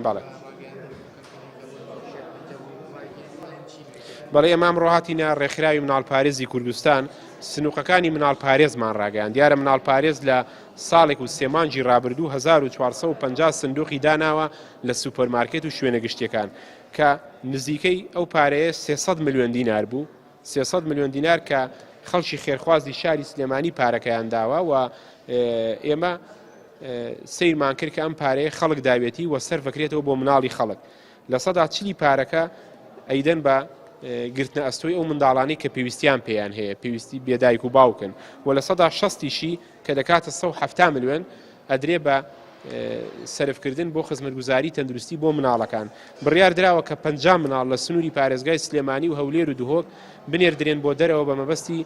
بەڵێ. بەڵێ ئێمە ئەمڕۆ هاتینە ڕێکخراوی مناڵپارێزی کوردستان سنووقەکانی مناڵپارێزمان ڕاگەیان دیارە مناڵپارێز لە ساڵێک و سێ مانگی ڕابردوو 1450 سندوقی داناوە لە سوپەرمارکێت و شوێنە گشتیەکان کە نزیکەی ئەو پارەیە 300 ملیۆن دینار بوو 300 ملیۆن دینار کە خەڵکی خێرخوازی شاری سلێمانی پارەکەیان داوە و ئێمە سەیرمان کرد کە ئەم پارەیە خەڵک داوێتی و سەرفەکرێتەوە بۆ مناڵی خەڵک 40% پارەکە ئەیدەن بە گرتنە ئەستۆی ئەو منداڵانەی کە پێویستیان پێیان هەیە پێویستی بێدایک و باوکن و 60%یشی کە دەکاتە 170 ملیۆن ئەدرێ بە سەرفکردن بۆ خزمەتگوزاری تەندروستی بۆ مناڵەکان. بڕیار دراوە کە 50 مناڵ لە سنووری پارێزگای سلێمانی و هەولێر و دهۆک بنێردرێن بۆ دەرەوە بە مەبەستی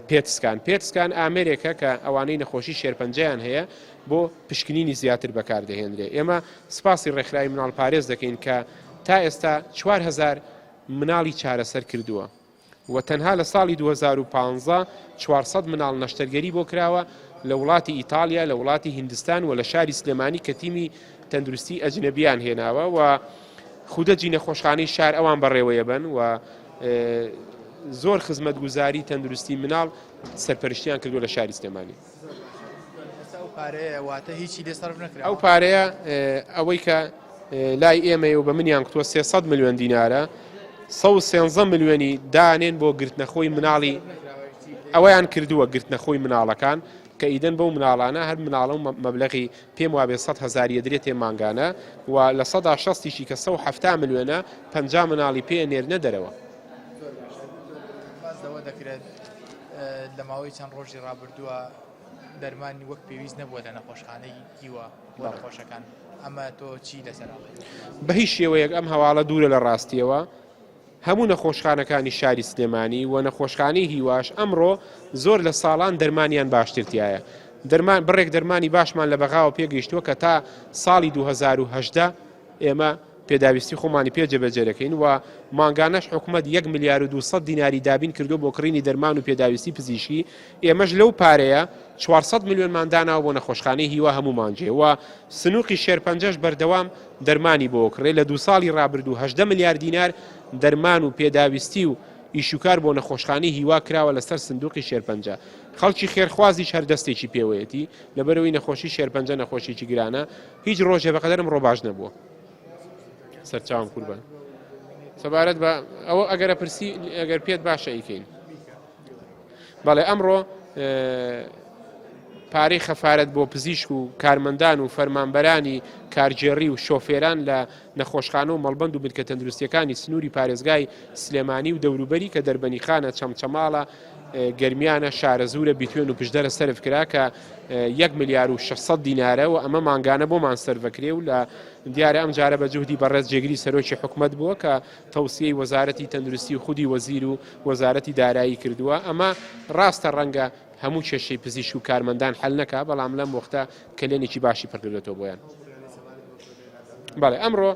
PET scan. PET scan ئامێرێکە کە ئەوانەی نەخۆشی شێرپەنجەیان هەیە بۆ پشکنینی زیاتر بەکاردەهێنرێ. ئێمە سپاسی ڕێکخراوی مناڵپارێز دەکەین کە تا ئێستا 4000 مناڵی چارەسەر کردووە. و تەنها لە ساڵی 2015 400 مناڵ نەشتەرگەری بۆ کراوە لە وڵاتی ئیتاڵیا، لە وڵاتی هیندستان و لە شاری سلێمانی کە تیمی تەندروستی ئەجنەبیان هێناوە و خودەجی نەخۆشخانەی شار ئەوان بەڕێوەیەبەن و زۆر خزمەتگوزاری تەندروستی مناڵ سەرپەرشتیان کردووە لە شاری سلێمانی. ئەو پارەیە ئەوەی کە لای ئێمەیە و بە منیان کوتووە 300 ملیۆن دینارە 113 ملیۆنی دانێن بۆ گرتنەخۆی مناڵی ئەوەیان کردووە گرتنەخۆی مناڵەکان کە ئیدەن بەو مناڵانە هەر مناڵە و مەبلەغی پێم وابێ 100 هەزاریە درێتێ مانگانە و لە سەدا شەستیشی کە 170 ملیۆنە 50 مناڵی پێ نێرنە دەرەوە. باس لەوە دەکرێت لە ماوەی چەند ڕۆژی ڕابردووە دەرمانی وەک پێویست نەبووە لە نەخۆشخانەی هیوا بۆ نەخۆشەکان ئەمە تۆ چی لەسەر بە هیچ شێوەیەک ئەم هەواڵە دوورە لە ڕاستیەوە هەموو نەخۆشخانەکانی شاری سلێمانی و نەخۆشخانەی هیواش ئەمڕۆ زۆر لە ساڵان دەرمانیان باشترتیایە دەرمان بڕێک دەرمانی باشمان لە بەغاوە پێگەیشتووە کە تا ساڵی 2010 ئێمە پێداویستی خۆمانی پێ جێبەجێ دەکەین و مانگانەش حکومەت یەک ملیار و 200 دیناری دابین کردو بۆ کڕینی دەرمان و پێداویستی پزیشکی، ئێمەش لەو پارەیە 400 ملیۆنمان داناوە بۆ نەخۆشخانەی هیوا هەموو مانگێ و سنوقی شێرپەنجەش بەردەوام دەرمانی بۆ کڕێ لە دوو ساڵی ڕابردوو 18 ملیار دینار دەرمان و پێداویستی و ئیشوکار بۆ نەخۆشخانەی هیوا کراوە لەسەر سندوقی شێرپەنجە خەڵکی خێرخوازیش هەر دەستێکی پێوەیەتی لەبەرئەوەی نەخۆشی شێرپەنجە نەخۆشیی گرانە هیچ ڕۆژێ بەقەدەر ئەمڕۆ باش نەبووە سەرچاوم قوربان سەبارەت بە ئەوە ئەگەرە پرسی ئەگەر پێت باشە ئیکەین بەڵێ ئەمڕۆ پارەی خەفارەت بۆ پزیشک و کارمەندان و فەرمانبەرانی کارگێڕی و شۆفێران لە نەخۆشخانە و مەڵبەند و بنکە تەندروستیەکانی سنووری پارێزگای سلێمانی و دەوروبەری کە دەربەنیخانە چەمچەماڵە گەرمیانە، شارەزوورە، بیتوێن و پشدەرە سەرف کرا کە یەک ملیار و 600 دینارە و ئەمە مانگانە بۆمان سەرفەکرێ و لە دیارە ئەم جارە بە جوهدی بەڕێز جێگری سەرۆکی حکومەت بووە کە تەوسیەی وەزارەتی تەندروستی و خودی وەزیر و وەزارەتی دارایی کردووە ئەمە ڕاستە ڕەنگە هەموو کێشەی پزیشک و کارمەندان حل نەکا بەڵام لەم وەختە کەلێنێکی باشی پڕکردێتەوە بۆیان. بەڵێ ئەمڕۆ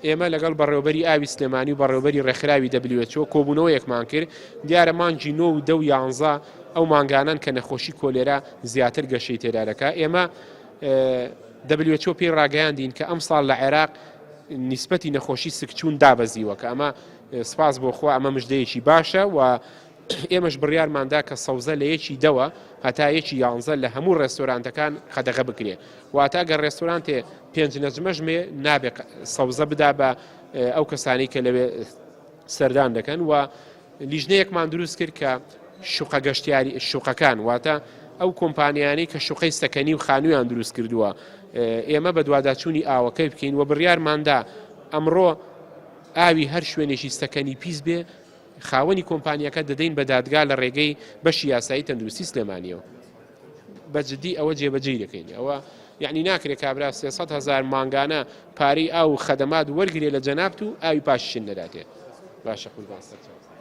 ئێمە لەگەڵ بەڕێوەبەری ئاوی سلێمانی و بەڕێوەبەری ڕێکخراوی WHO کۆبوونەوەیەکمان کرد، دیارە مانگی نۆ و دە و یانزە ئەو مانگانەن کە نەخۆشی کۆلێرا زیاتر گەشەی تێدا دەکات، ئێمە WHO پێی ڕاگەیاندین کە ئەمساڵ لە عێراق نیسبەتی نەخۆشی سکچوون دابەزیوە کە ئەمە سپاس بۆ خوا ئەمە مژدەیەکی باشە و ئێمەش بڕیارماندا کە سەوزە لە یەکی دەوە هەتا یەکی یانزە لە هەموو ڕێستۆرانتەکان قەدەغە بکرێ واتە ئەگەر ڕێستۆرانتێ پێنج نەجمەش مێ نابێ سەوزە بدا بە ئەو کەسانی کە لەوێ سەردان دەکەن و لیژنەیەکمان دروست کرد کە شوقە گەشتیاری شوقەکان واتە ئەو کۆمپانیانەی کە شوقەی سەکەنی و خانوویان دروست کردووە ئێمە بە دوواداچوونی ئاوەکەی بکەین و بڕیارماندا ئەمڕۆ ئاوی هەر شوێنێکی سەکەنی پیس بێ خاوەنی کۆمپانیاکە دەدەین بە دادگا لە ڕێگەی بەشی یاسایی تەندروستی سلێمانیەوە. بە جدی ئەوە جێبەجێی دەکەین ئەوە یعنی ناکرێت کابرا 300 هزار مانگانە پارەی ئاو و خەدەمات وەرگێ لە جەنابت و ئاوی پاششن نەداتێ باشە قوربان سەرچاو.